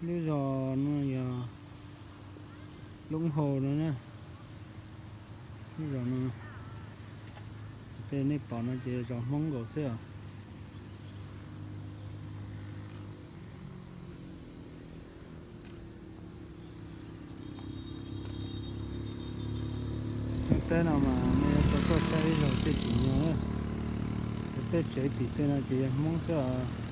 Lub zos no yog Loob Hau no na. Lub zos no, tej nej pom no ces zos Hmoob nkaus xwb os. Teb no mas nej yuav tau tuaj saib ib zaug thiaj tsim nyog. Tej tsev tim tej no ces yog Hmoob xwb os.